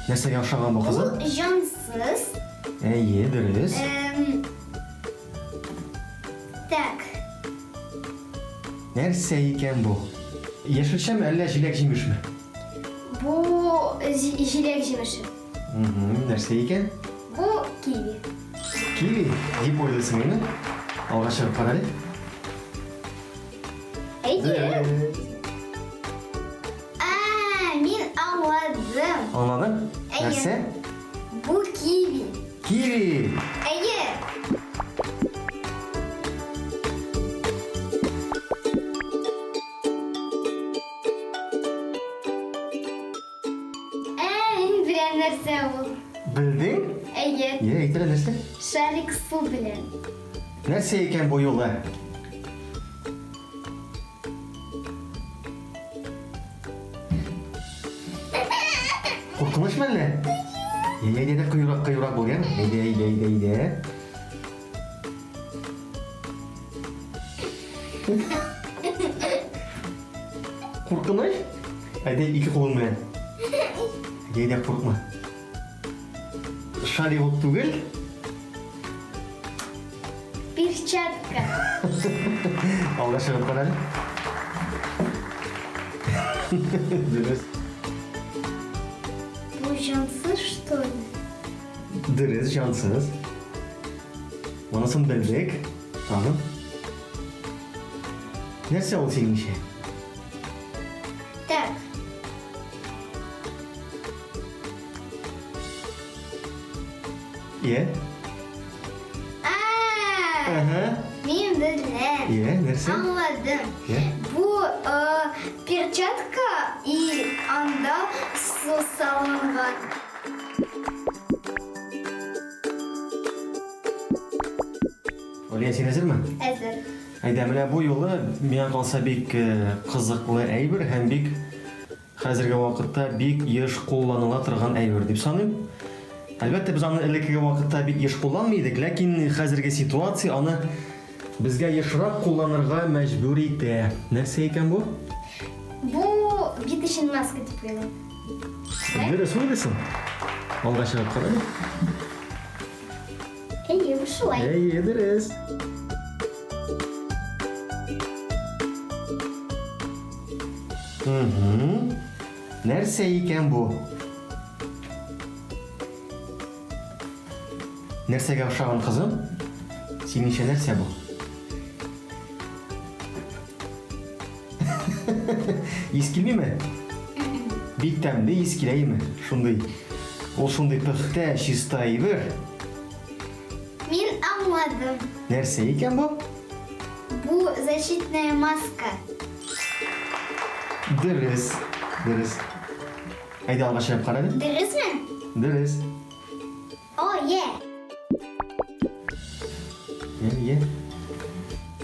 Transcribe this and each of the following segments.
Нәрсәгә охшаган бу, кызым? Бу җансыз. Әйе, дөрес. Эм, Так, Нәрсә икән бу? Яшелчәме әллә җиләк-җимешме? Бу җиләк җимеше. Нәрсә икән? Бу киви. Киви дип уйлыйсың инде. Алга чыгып кара әле. Әйе. А, мин аңладым. Аңладың? Әйе. Нәрсә? Бу киви. Киви. Әйе. Ә, мин беләм нәрсә ул. Белдең? Әйе. Йә, әйт әле нәрсә? Шарик су белән. Нәрсә икән бу юлы? Куркыныч мәллә? Әйдә, әйдә, әйдә, кыюрак, кыюрак бул, яме? Әйдә, әйдә, әйдә, әйдә. Куркыныч? Әйдә, ике кулың белән. Әйдә, әйдә, куркма. Шарик ук түгел. Перчатка. Алга чыгып кара әле. Дөрес. Бу җансыз, что ли? Дөрес, җансыз. Монысын белдек. Тагын. Нәрсә ул синеңчә? Так. Е? А, Ага. мин беләм. Е, нәрсә? Аңладым. Е? Бу э, перчатка и анда су салынган. Алия, син әзерме? Әзер. Әйдә, менә бу юлы миңа калса бик э, кызыклы әйбер һәм бик хәзерге вакытта бик еш кулланыла торган әйбер дип саныйм. Әлбәттә, без аны элеккеге вакытта бик еш кулланмый идек, ләкин хәзерге ситуация аны безгә ешрак кулланырга мәҗбүр итә. Нәрсә икән бу? Бу бит өчен маска дип уйлыйм. Дөрес уйлыйсың. Алга чыгып кара әле. Әйе, бу шулай. Әйе, дөрес. Угу. Нәрсә икән бу? Нәрсәгә охшаган кызым? Синеңчә нәрсә бу? Ис килмиме? Бик тәмле ис килә име? Шундый. Ул шундый пөхтә, чиста әйбер. Мин аңладым. Нәрсә икән бу? Бу защитная маска. Дөрес, дөрес. Әйдә алга чыгып кара әле. Дөресме? Дөрес. О, е! Е, е.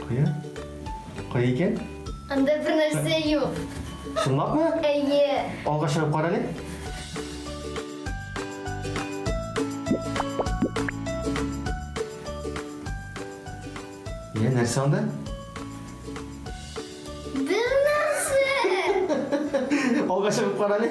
Кая? Кая икән? Анда бер нәрсә юк. Чынлапмы? Әйе. Алга чыгып кара әле. Е, нәрсә анда? Бер нәрсә! Алга чыгып кара әле.